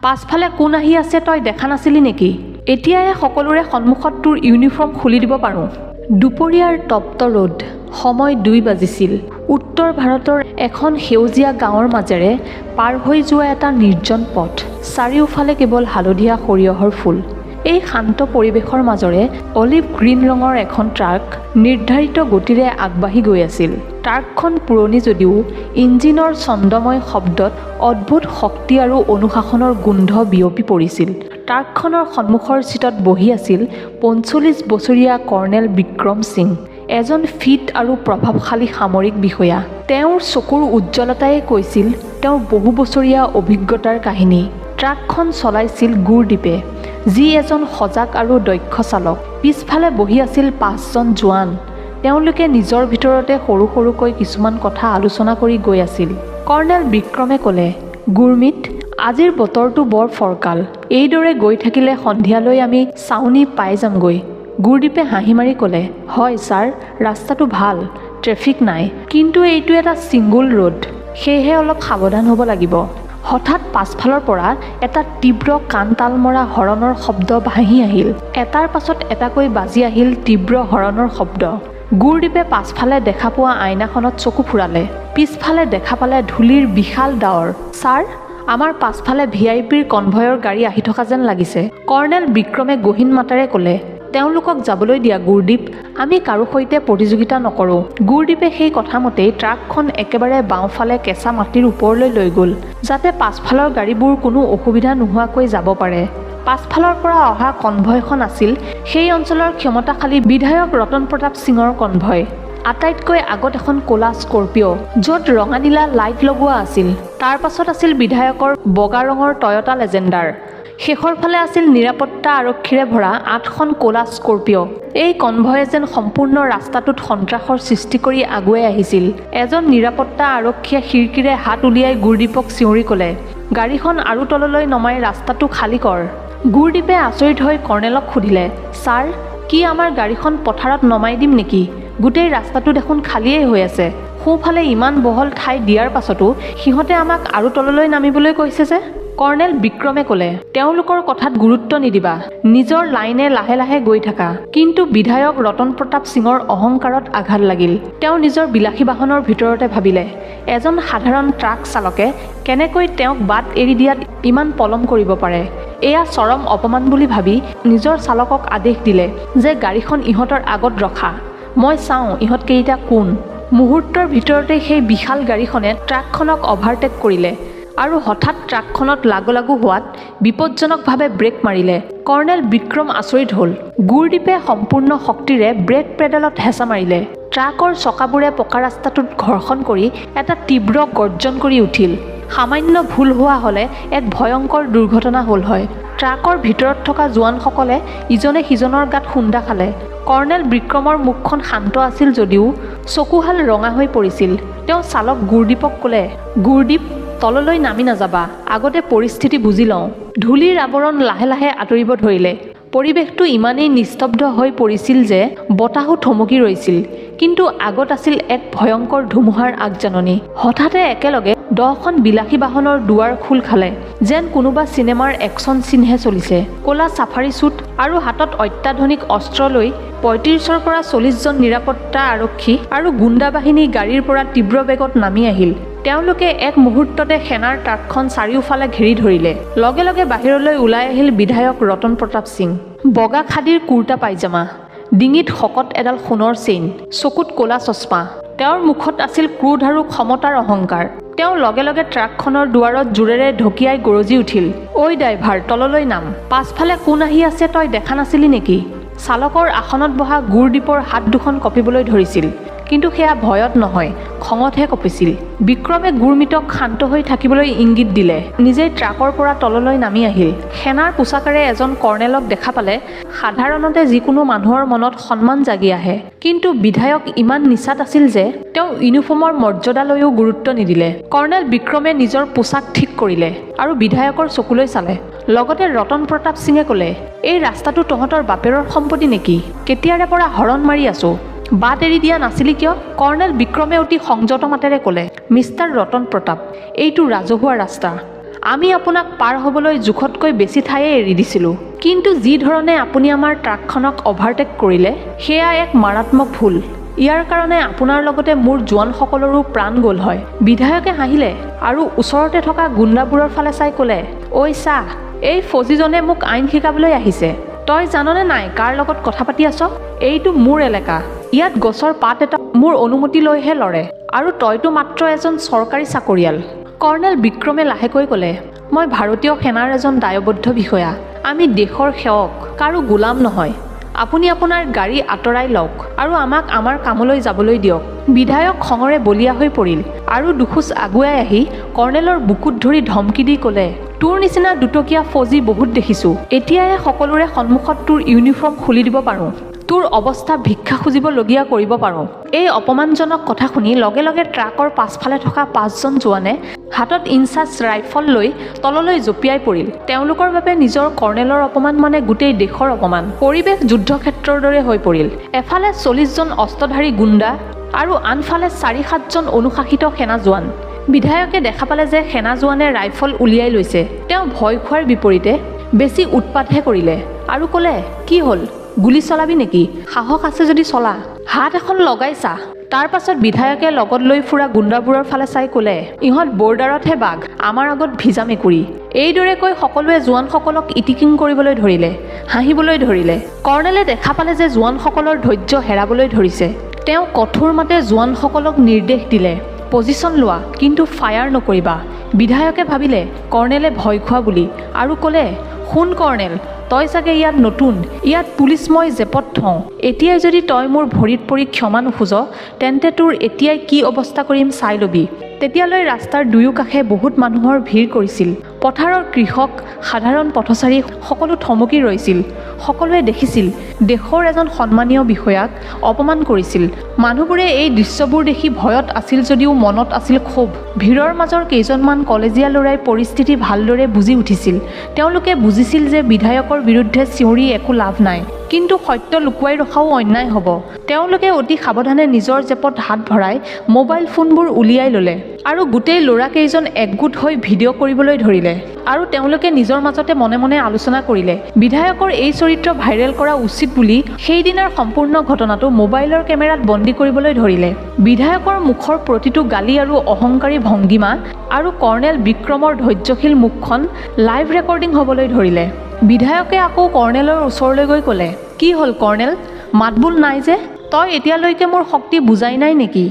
পাছফালে কোন আহি আছে তই দেখা নাছিলি নেকি? এতিয়াই সকলোৰে সন্মুখত তোৰ ইউনিফৰ্ম খুলি দিব পাৰোঁ। দুপৰীয়াৰ তপ্ত ৰ'দ, সময় 2 বাজিছিল। উত্তৰ ভাৰতৰ এখন সেউজীয়া গাঁৱৰ মাজেৰে পাৰ হৈ যোৱা এটা নিৰ্জন পথ, চাৰিওফালে কেৱল হালধীয়া সৰিয়হৰ ফুল। এই শান্ত পৰিৱেশৰ মাজৰে অলিভ গ্ৰীণ ৰঙৰ এখন ট্ৰাক নিৰ্ধাৰিত গতিৰে আগবাঢ়ি গৈ আছিল। ট্ৰাকখন পুৰণি যদিও ইঞ্জিনৰ ছন্দময় শব্দত অদ্ভুত শক্তি আৰু অনুশাসনৰ গোন্ধ বিয়পি পৰিছিল। ট্ৰাকখনৰ সন্মুখৰ চিটত বহি আছিল 45 বছৰীয়া কৰ্ণেল বিক্ৰম সিং, এজন ফিট আৰু প্ৰভাৱশালী সামৰিক বিষয়া। তেওঁৰ চকুৰ উজ্জ্বলতাই কৈছিল তেওঁৰ বহু বছৰীয়া অভিজ্ঞতাৰ কাহিনী। ট্ৰাকখন চলাইছিল গুৰদীপে, যি এজন সজাগ আৰু দক্ষ চালক। পিছফালে বহি আছিল 5জন জোৱান। তেওঁলোকে নিজৰ ভিতৰতে সৰু সৰুকৈ কিছুমান কথা আলোচনা কৰি গৈ আছিল। কৰ্ণেল বিক্ৰমে ক'লে, গুৰমিত, আজিৰ বতৰটো বৰ ফৰকাল। এইদৰে গৈ থাকিলে সন্ধিয়ালৈ আমি ছাউনি পাই যামগৈ। গুৰদীপে হাঁহি মাৰি ক'লে, হয় ছাৰ, ৰাস্তাটো ভাল, ট্ৰেফিক নাই, কিন্তু এইটো এটা ছিংগুল ৰোড, সেয়েহে অলপ সাৱধান হ'ব লাগিব। হঠাৎ পাছফালৰ পৰা এটা তীব্ৰ কাণ তাল মৰা হৰণৰ শব্দ ভাঁহি আহিল। এটাৰ পাছত এটাকৈ বাজি আহিল তীব্ৰ হৰণৰ শব্দ। গুৰদীপে পাছফালে দেখা পোৱা আইনাখনত চকু ফুৰালে। পিছফালে দেখা পালে ধূলিৰ বিশাল ডাৱৰ। ছাৰ, আমাৰ পাছফালে ভিআইপিৰ কনভয়ৰ গাড়ী আহি থকা যেন লাগিছে। কৰ্ণেল বিক্ৰমে গহীন মাতেৰে ক'লে, তেওঁলোকক যাবলৈ দিয়া গুৰদীপ, আমি কাৰো সৈতে প্ৰতিযোগিতা নকৰোঁ। গুৰদীপে সেই কথামতেই ট্ৰাকখন একেবাৰে বাওঁফালে কেঁচা মাটিৰ ওপৰলৈ লৈ গ'ল, যাতে পাছফালৰ গাড়ীবোৰ কোনো অসুবিধা নোহোৱাকৈ যাব পাৰে। পাছফালৰ পৰা অহা কনভয়খন আছিল সেই অঞ্চলৰ ক্ষমতাশালী বিধায়ক ৰতন প্ৰতাপ সিঙৰ কনভয়। আটাইতকৈ আগত এখন ক'লা স্কৰপিঅ', য'ত ৰঙা নীলা লাইট লগোৱা আছিল। তাৰ পাছত আছিল বিধায়কৰ বগা ৰঙৰ টয়টা লেজেণ্ডাৰ। শেষৰ ফালে আছিল নিৰাপত্তা আৰক্ষীৰে ভৰা 8খন ক'লা স্কৰপিঅ'। এই কনভয়ে যেন সম্পূৰ্ণ ৰাস্তাটোত সন্ত্ৰাসৰ সৃষ্টি কৰি আগুৱাই আহিছিল। এজন নিৰাপত্তা আৰক্ষীয়ে খিৰিকীৰে হাত উলিয়াই গুৰদীপক চিঞৰি ক'লে, গাড়ীখন আৰু তললৈ নমাই ৰাস্তাটো খালী কৰ। গুৰদীপে আচৰিত হৈ কৰ্ণেলক সুধিলে, ছাৰ, কি আমাৰ গাড়ীখন পথাৰত নমাই দিম নেকি? গোটেই ৰাস্তাটো দেখোন খালীয়েই হৈ আছে। সোঁফালে ইমান বহল ঠাই দিয়াৰ পাছতো সিহঁতে আমাক আৰু তললৈ নামিবলৈ কৈছে যে? কৰ্ণেল বিক্ৰমে ক'লে, তেওঁলোকৰ কথাত গুৰুত্ব নিদিবা, নিজৰ লাইনে লাহে লাহে গৈ থাকা। কিন্তু বিধায়ক ৰতন প্ৰতাপ সিঙৰ অহংকাৰত আঘাত লাগিল। তেওঁ নিজৰ বিলাসী বাহনৰ ভিতৰতে ভাবিলে, এজন সাধাৰণ ট্ৰাক চালকে কেনেকৈ তেওঁক বাট এৰি দিয়াত ইমান পলম কৰিব পাৰে? এয়া চৰম অপমান বুলি ভাবি নিজৰ চালকক আদেশ দিলে যে গাড়ীখন ইহঁতৰ আগত ৰখা, মই চাওঁ ইহঁতকেইটা কোন। মুহূৰ্তৰ ভিতৰতে সেই বিশাল গাড়ীখনে ট্ৰাকখনক অভাৰটেক কৰিলে আৰু হঠাৎ ট্ৰাকখনত লাগু হোৱাত বিপজ্জনকভাৱে ব্ৰেক মাৰিলে। কৰ্ণেল বিক্ৰম আচৰিত হ'ল। গুৰদীপে সম্পূৰ্ণ শক্তিৰে ব্ৰেক পেডেলত হেঁচা মাৰিলে। ট্ৰাকৰ চকাবোৰে পকা ৰাস্তাটোত ঘৰ্ষণ কৰি এটা তীব্ৰ গৰ্জন কৰি উঠিল। সামান্য ভুল হোৱা হ'লে এক ভয়ংকৰ দুৰ্ঘটনা হ'ল হয়। ট্ৰাকৰ ভিতৰত থকা জোৱানসকলে ইজনে সিজনৰ গাত খুন্দা খালে। কৰ্ণেল বিক্ৰমৰ মুখখন শান্ত আছিল যদিও চকুহাল ৰঙা হৈ পৰিছিল। তেওঁ চালক গুৰদীপক ক'লে, গুৰদীপ, তললৈ নামি নাযাবা, আগতে পৰিস্থিতি বুজি লওঁ। ধূলিৰ আৱৰণ লাহে লাহে আঁতৰিব ধৰিলে। পৰিৱেশটো ইমানেই নিস্তব্ধ হৈ পৰিছিল যে বতাহো থমকি ৰৈছিল। কিন্তু আগত আছিল এক ভয়ংকৰ ধুমুহাৰ আগজাননী। হঠাতে একেলগে 10খন বিলাসী বাহনৰ দুৱাৰ খোল খালে, যেন কোনোবা চিনেমাৰ একশ্যন চিনহে চলিছে। ক'লা চাফাৰী চুট আৰু হাতত অত্যাধুনিক অস্ত্ৰ লৈ 35ৰ পৰা 40জন নিৰাপত্তা আৰক্ষী আৰু গুণ্ডা বাহিনী গাড়ীৰ পৰা তীব্ৰ বেগত নামি আহিল। তেওঁলোকে এক মুহূৰ্ততে সেনাৰ ট্ৰাকখন চাৰিওফালে ঘেৰি ধৰিলে। লগে লগে বাহিৰলৈ ওলাই আহিল বিধায়ক ৰতন প্ৰতাপ সিং। বগা খাদীৰ কুৰ্তা পাইজামা, ডিঙিত শকত এডাল সোণৰ চেইন, চকুত ক'লা চশমা। তেওঁৰ মুখত আছিল ক্ৰোধ আৰু ক্ষমতাৰ অহংকাৰ। তেওঁ লগে লগে ট্ৰাকখনৰ দুৱাৰত জোৰেৰে ঢকিয়াই গৰজি উঠিল, ঐ ড্ৰাইভাৰ, তললৈ নাম। পাছফালে কোন আহি আছে তই দেখা নাছিলি নেকি? চালকৰ আসনত বহা গুৰদীপৰ হাত দুখন কঁপিবলৈ ধৰিছিল, কিন্তু সেয়া ভয়ত নহয়, খঙতহে কঁপিছিল। বিক্ৰমে গুৰমিতক শান্ত হৈ থাকিবলৈ ইংগিত দিলে। নিজেই ট্ৰাকৰ পৰা তললৈ নামি আহিল। সেনাৰ পোছাকেৰে এজন কৰ্ণেলক দেখা পালে সাধাৰণতে যিকোনো মানুহৰ মনত সন্মান জাগি আহে, কিন্তু বিধায়ক ইমান নিচাত আছিল যে তেওঁ ইউনিফৰ্মৰ মৰ্যাদালৈও গুৰুত্ব নিদিলে। কৰ্ণেল বিক্ৰমে নিজৰ পোছাক ঠিক কৰিলে আৰু বিধায়কৰ চকুলৈ চালে। লগতে ৰতন প্ৰতাপ সিঙে ক'লে, এই ৰাস্তাটো তহঁতৰ বাপেৰৰ সম্পত্তি নেকি? কেতিয়াৰে পৰা হৰণ মাৰি আছো, বাট এৰি দিয়া নাছিলি কিয়? কৰ্ণেল বিক্ৰমে অতি সংযত মাতেৰে ক'লে, মিষ্টাৰ ৰতন প্ৰতাপ, এইটো ৰাজহুৱা ৰাস্তা। আমি আপোনাক পাৰ হ'বলৈ জোখতকৈ বেছি ঠাইয়ে এৰি দিছিলোঁ। কিন্তু যি ধৰণে আপুনি আমাৰ ট্ৰাকখনক অভাৰটেক কৰিলে, সেয়া এক মাৰাত্মক ভুল। ইয়াৰ কাৰণে আপোনাৰ লগতে মোৰ জোৱানসকলৰো প্ৰাণ গ'ল হয়। বিধায়কে হাঁহিলে আৰু ওচৰতে থকা গুণ্ডাবোৰৰ ফালে চাই ক'লে, ঐ চা, এই ফৌজীজনে মোক আইন শিকাবলৈ আহিছে। তই জাননে নাই কাৰ লগত কথা পাতি আছ? এইটো মোৰ এলেকা। ইয়াত গছৰ পাত এটা মোৰ অনুমতি লৈহে লৰে, আৰু তইতো মাত্ৰ এজন চৰকাৰী চাকৰিয়াল। কৰ্ণেল বিক্ৰমে লাহেকৈ ক'লে, মই ভাৰতীয় সেনাৰ এজন দায়বদ্ধ বিষয়া। আমি দেশৰ সেৱক, কাৰো গোলাম নহয়। আপুনি আপোনাৰ গাড়ী আঁতৰাই লওক আৰু আমাক আমাৰ কামলৈ যাবলৈ দিয়ক। বিধায়ক খঙৰে বলিয়া হৈ পৰিল আৰু দুখোজ আগুৱাই আহি কৰ্ণেলৰ বুকুত ধৰি ধমকি দি ক'লে, তোৰ নিচিনা দুটকীয়া ফৌজী বহুত দেখিছোঁ। এতিয়াই সকলোৰে সন্মুখত তোৰ ইউনিফৰ্ম খুলি দিব পাৰোঁ, তোৰ অৱস্থা ভিক্ষা খুজিবলগীয়া কৰিব পাৰোঁ। এই অপমানজনক কথা শুনি লগে লগে ট্ৰাকৰ পাছফালে থকা 5জন জোৱানে হাতত ইনচাছ ৰাইফল লৈ তললৈ জঁপিয়াই পৰিল। তেওঁলোকৰ বাবে নিজৰ কৰ্ণেলৰ অপমান মানে গোটেই দেশৰ অপমান। পৰিৱেশ যুদ্ধক্ষেত্ৰৰ দৰে হৈ পৰিল। এফালে 40জন অস্ত্ৰধাৰী গুণ্ডা আৰু আনফালে 4-7জন অনুশাসিত সেনা জোৱান। বিধায়কে দেখা পালে যে সেনা জোৱানে ৰাইফল উলিয়াই লৈছে। তেওঁ ভয় খোৱাৰ বিপৰীতে বেছি উৎপাতহে কৰিলে আৰু ক'লে, কি হ'ল, গুলী চলাবি নেকি? সাহস আছে যদি চলা, হাত এখন লগাই চা। তাৰ পাছত বিধায়কে লগত লৈ ফুৰা গুণ্ডাবোৰৰ ফালে চাই ক'লে, ইহঁত বৰ্ডাৰতহে বাঘ, আমাৰ আগত ভিজা মেকুৰী। এইদৰে কৈ সকলোৱে জোৱানসকলক ইটিকিং কৰিবলৈ ধৰিলে, হাঁহিবলৈ ধৰিলে। কৰ্ণেলে দেখা পালে যে জোৱানসকলৰ ধৈৰ্য হেৰাবলৈ ধৰিছে। তেওঁ কঠোৰ মাতে জোৱানসকলক নিৰ্দেশ দিলে, পজিশ্যন লোৱা, কিন্তু ফায়াৰ নকৰিবা। বিধায়কে ভাবিলে কৰ্ণেলে ভয় খোৱা বুলি আৰু ক'লে, শুন কৰ্ণেল, তই চাগে ইয়াত নতুন। ইয়াত পুলিচ মই জেপত থওঁ। এতিয়াই যদি তই মোৰ ভৰিত পৰি ক্ষমা নোখোজ, তেন্তে তোৰ এতিয়াই কি অৱস্থা কৰিম চাই ল'বি। তেতিয়ালৈ ৰাস্তাৰ দুয়ো কাষে বহুত মানুহৰ ভিৰ কৰিছিল। পথাৰৰ কৃষক, সাধাৰণ পথচাৰী সকলো থমকি ৰৈছিল। সকলোৱে দেখিছিল দেশৰ এজন সন্মানীয় বিষয়াক অপমান কৰিছিল। মানুহবোৰে এই দৃশ্যবোৰ দেখি ভয়ত আছিল যদিও মনত আছিল ক্ষোভ। ভিৰৰ মাজৰ কেইজনমান কলেজীয়া ল'ৰাই পৰিস্থিতি ভালদৰে বুজি উঠিছিল। তেওঁলোকে বুজিছিল যে বিধায়কৰ বিৰুদ্ধে চিঞৰি একো লাভ নাই, কিন্তু সত্য লুকুৱাই ৰখাও অন্যায় হ'ব। তেওঁলোকে অতি সাৱধানে নিজৰ জেপত হাত ভৰাই মোবাইল ফোনবোৰ উলিয়াই ল'লে আৰু গোটেই ল'ৰাকেইজন একগোট হৈ ভিডিঅ' কৰিবলৈ ধৰিলে আৰু তেওঁলোকে নিজৰ মাজতে মনে মনে আলোচনা কৰিলে বিধায়কৰ এই চৰিত্ৰ ভাইৰেল কৰা উচিত বুলি। সেইদিনাৰ সম্পূৰ্ণ ঘটনাটো মোবাইলৰ কেমেৰাত বন্দী কৰিবলৈ ধৰিলে। বিধায়কৰ মুখৰ প্ৰতিটো গালি আৰু অহংকাৰী ভংগীমা আৰু কৰ্ণেল বিক্ৰমৰ ধৈৰ্যশীল মুখখন লাইভ ৰেকৰ্ডিং হ'বলৈ ধৰিলে। বিধায়কে আকৌ কৰ্ণেলৰ ওচৰলৈ গৈ ক'লে, কি হ'ল কৰ্ণেল, মাতবোল নাই যে? তই এতিয়ালৈকে মোৰ শক্তি বুজাই নাই নেকি?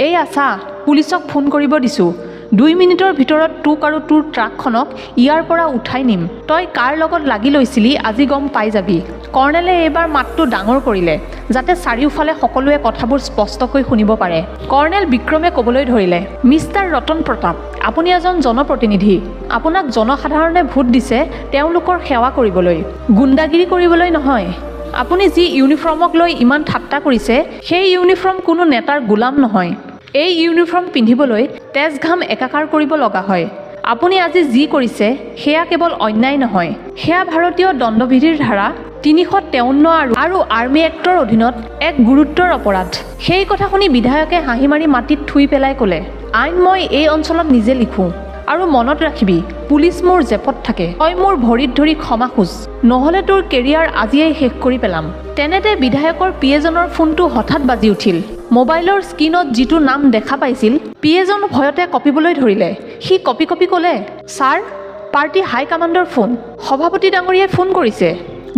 এই আছা, পুলিচক ফোন কৰিব দিছোঁ। 2 মিনিটৰ ভিতৰত তোক আৰু তোৰ ট্ৰাকখনক ইয়াৰ পৰা উঠাই নিম। তই কাৰ লগত লাগি লৈছিলি আজি গম পাই যাবি। কৰ্ণেলে এইবাৰ মাতটো ডাঙৰ কৰিলে, যাতে চাৰিওফালে সকলোৱে কথাবোৰ স্পষ্টকৈ শুনিব পাৰে। কৰ্ণেল বিক্ৰমে ক'বলৈ ধৰিলে, মিষ্টাৰ ৰতন প্ৰতাপ, আপুনি এজন জনপ্ৰতিনিধি। আপোনাক জনসাধাৰণে ভোট দিছে তেওঁলোকৰ সেৱা কৰিবলৈ, গুণ্ডাগিৰি কৰিবলৈ নহয়। আপুনি যি ইউনিফৰ্মক লৈ ইমান ঠাট্টা কৰিছে, সেই ইউনিফৰ্ম কোনো নেতাৰ গোলাম নহয়। এই ইউনিফৰ্ম পিন্ধিবলৈ তেজ ঘাম একাকাৰ কৰিব লগা হয়। আপুনি আজি যি কৰিছে সেয়া কেৱল অন্যায় নহয়, সেয়া ভাৰতীয় দণ্ডবিধিৰ ধাৰা 353 আৰু আৰ্মি এক্টৰ অধীনত এক গুৰুত্বৰ অপৰাধ। সেই কথা শুনি বিধায়কে হাঁহি মাৰি মাটিত থুই পেলাই ক'লে, আইন মই এই অঞ্চলত নিজে লিখোঁ, আৰু মনত ৰাখিবি পুলিচ মোৰ জেপত থাকে। তই মোৰ ভৰিত ধৰি ক্ষমা খোজ, নহ'লে তোৰ কেৰিয়াৰ আজিয়েই শেষ কৰি পেলাম। তেনেতে বিধায়কৰ পি এজনৰ ফোনটো হঠাৎ বাজি উঠিল। মোবাইলৰ স্ক্ৰীণত যিটো নাম দেখা পাইছিল, পি এজন ভয়তে কঁপিবলৈ ধৰিলে। সি কঁপি কঁপি ক'লে, ছাৰ, পাৰ্টি হাইকমাণ্ডৰ ফোন, সভাপতি ডাঙৰীয়াই ফোন কৰিছে।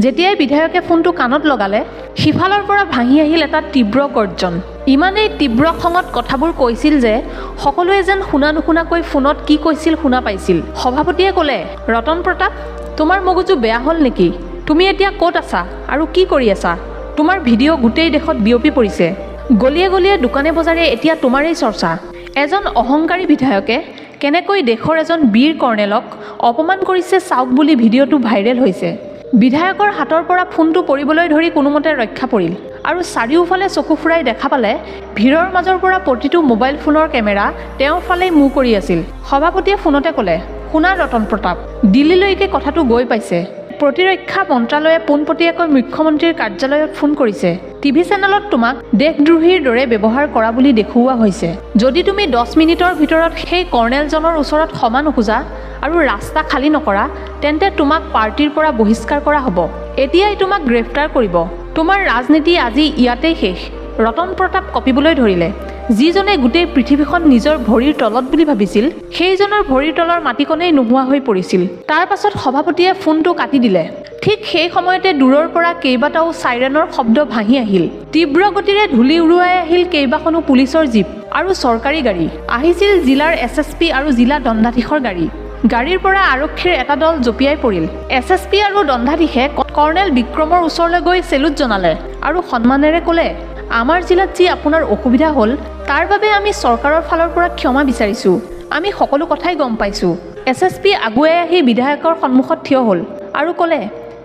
যেতিয়াই বিধায়কে ফোনটো কাণত লগালে, সিফালৰ পৰা ভাঁহি আহিল এটা তীব্ৰ গৰ্জন। ইমানেই তীব্ৰ খঙত কথাবোৰ কৈছিল যে সকলোৱে যেন শুনা নুশুনাকৈ ফোনত কি কৈছিল শুনা পাইছিল। সভাপতিয়ে ক'লে, ৰতন প্ৰতাপ, তোমাৰ মগজু বেয়া হ'ল নেকি? তুমি এতিয়া ক'ত আছা আৰু কি কৰি আছা? তোমাৰ ভিডিঅ' গোটেই দেশত বিয়পি পৰিছে। গলিয়ে গলিয়ে, দোকানে বজাৰে এতিয়া তোমাৰেই চৰ্চা। এজন অহংকাৰী বিধায়কে কেনেকৈ দেশৰ এজন বীৰ কৰ্ণেলক অপমান কৰিছে চাওক বুলি ভিডিঅ'টো ভাইৰেল হৈছে। বিধায়কৰ হাতৰ পৰা ফোনটো পৰিবলৈ ধৰি কোনোমতে ৰক্ষা পৰিল আৰু চাৰিওফালে চকু ফুৰাই দেখা পালে ভিৰৰ মাজৰ পৰা প্ৰতিটো মোবাইল ফোনৰ কেমেৰা তেওঁৰ ফালেই মুখ কৰি আছিল। সভাপতিয়ে ফোনতে ক'লে, শুনা ৰতন প্ৰতাপ, দিল্লীলৈকে কথাটো গৈ পাইছে। প্ৰতিৰক্ষা মন্ত্ৰালয়ে পোনপটীয়াকৈ মুখ্যমন্ত্ৰীৰ কাৰ্যালয়ত ফোন কৰিছে। টিভি চেনেলত তোমাক দেশদ্ৰোহীৰ দৰে ব্যৱহাৰ কৰা বুলি দেখুওৱা হৈছে। যদি তুমি 10 মিনিটৰ ভিতৰত সেই কৰ্ণেলজনৰ ওচৰত ক্ষমা নোখোজা আৰু ৰাস্তা খালী নকৰা, তেন্তে তোমাক পাৰ্টীৰ পৰা বহিষ্কাৰ কৰা হ'ব। এতিয়াই তোমাক গ্ৰেপ্তাৰ কৰিব। তোমাৰ ৰাজনীতি আজি ইয়াতেই শেষ। ৰতন প্ৰতাপ কঁপিবলৈ ধৰিলে। যিজনে গোটেই পৃথিৱীখন নিজৰ ভৰিৰ তলত বুলি ভাবিছিল, সেইজনৰ ভৰিৰ তলৰ মাটিকণেই নোহোৱা হৈ পৰিছিল। তাৰ পাছত সভাপতিয়ে ফোনটো কাটি দিলে। ঠিক সেই সময়তে দূৰৰ পৰা কেইবাটাও চাইৰেনৰ শব্দ ভাঁহি আহিল। তীব্ৰ গতিৰে ধূলি উৰুৱাই আহিল কেইবাখনো পুলিচৰ জীপ আৰু চৰকাৰী গাড়ী। আহিছিল জিলাৰ SSP আৰু জিলা দণ্ডাধীশৰ গাড়ী। গাড়ীৰ পৰা আৰক্ষীৰ এটা দল জঁপিয়াই পৰিল। SSP আৰু দণ্ডাধীশে কৰ্ণেল বিক্ৰমৰ ওচৰলৈ গৈ চেলুট জনালে আৰু সন্মানেৰে ক'লে, আমাৰ জিলাত যি আপোনাৰ অসুবিধা হ'ল তাৰ বাবে আমি চৰকাৰৰ ফালৰ পৰা ক্ষমা বিচাৰিছোঁ। আমি সকলো কথাই গম পাইছোঁ। SSP আগুৱাই আহি বিধায়কৰ সন্মুখত থিয় হ'ল আৰু ক'লে,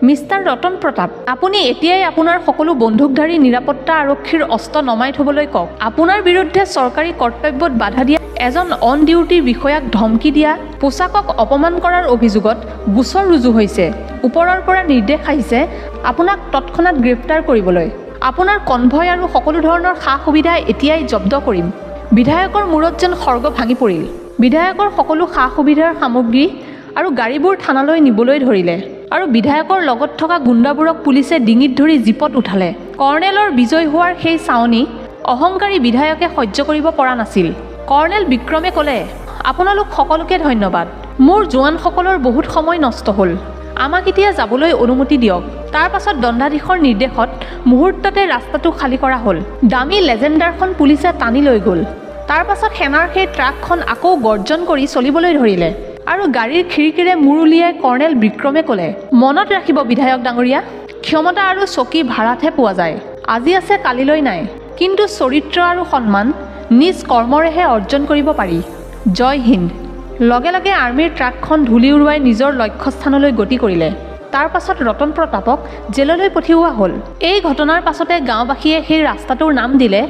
মিষ্টাৰ ৰতন প্ৰতাপ, আপুনি এতিয়াই আপোনাৰ সকলো বন্দুকধাৰী নিৰাপত্তা আৰক্ষীৰ অস্ত্ৰ নমাই থ'বলৈ কওক। আপোনাৰ বিৰুদ্ধে চৰকাৰী কৰ্তব্যত বাধা দিয়া, এজন অন ডিউটিৰ বিষয়াক ধমকি দিয়া, পোছাকক অপমান কৰাৰ অভিযোগত গোচৰ ৰুজু হৈছে। ওপৰৰ পৰা নিৰ্দেশ আহিছে আপোনাক তৎক্ষণাত গ্ৰেপ্তাৰ কৰিবলৈ। আপোনাৰ কনভয় আৰু সকলো ধৰণৰ সা সুবিধা এতিয়াই জব্দ কৰিম। বিধায়কৰ মূৰত যেন খৰ্গ ভাঙি পৰিল। বিধায়কৰ সকলো সা সুবিধাৰ সামগ্ৰী আৰু গাড়ীবোৰ থানালৈ নিবলৈ ধৰিলে আৰু বিধায়কৰ লগত থকা গুণ্ডাবোৰক পুলিচে ডিঙিত ধৰি জীপত উঠালে। কৰ্ণেলৰ বিজয় হোৱাৰ সেই চাৱনি অহংকাৰী বিধায়কে সহ্য কৰিব পৰা নাছিল। কৰ্ণেল বিক্ৰমে ক'লে, আপোনালোক সকলোকে ধন্যবাদ। মোৰ জোৱানসকলৰ বহুত সময় নষ্ট হ'ল। আমাক এতিয়া যাবলৈ অনুমতি দিয়ক। তাৰ পাছত দণ্ডাধীশৰ নিৰ্দেশত মুহূৰ্ততে ৰাস্তাটো খালী কৰা হ'ল। দামী লেজেণ্ডাৰখন পুলিচে টানি লৈ গ'ল। তাৰ পাছত সেনাৰ সেই ট্ৰাকখন আকৌ গৰ্জন কৰি চলিবলৈ ধৰিলে আৰু গাড়ীৰ খিৰিকীৰে মূৰ উলিয়াই কৰ্ণেল বিক্ৰমে ক'লে, মনত ৰাখিব বিধায়ক ডাঙৰীয়া, ক্ষমতা আৰু চকী ভাড়াতহে পোৱা যায়। আজি আছে কালিলৈ নাই, কিন্তু চৰিত্ৰ আৰু সন্মান নিজ কৰ্মৰেহে অৰ্জন কৰিব পাৰি। জয় হিন্দ। লগে লগে আৰ্মীৰ ট্ৰাকখন ধূলি উৰুৱাই নিজৰ লক্ষ্যস্থানলৈ গতি কৰিলে। তাৰ পাছত ৰতন প্ৰতাপক জেললৈ পঠিওৱা হ'ল। এই ঘটনাৰ পাছতে গাঁওবাসীয়ে সেই ৰাস্তাটোৰ নাম দিলে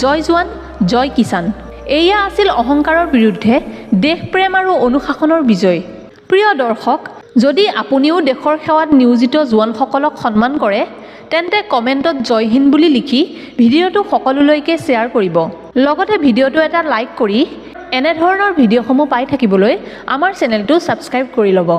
জয় জোৱান জয় কিষাণ। এয়া আছিল অহংকাৰৰ বিৰুদ্ধে দেশপ্ৰেম আৰু অনুশাসনৰ বিজয়। প্ৰিয় দৰ্শক, যদি আপুনিও দেশৰ সেৱাত নিয়োজিত জোৱানসকলক সন্মান কৰে, তেন্তে কমেণ্টত জয় হিন্দ বুলি লিখি ভিডিঅ'টো সকলোলৈকে শ্বেয়াৰ কৰিব। লগতে ভিডিঅ'টো এটা লাইক কৰি এনেধৰণৰ ভিডিঅ'সমূহ পাই থাকিবলৈ আমাৰ চেনেলটো ছাবস্ক্ৰাইব কৰি ল'ব।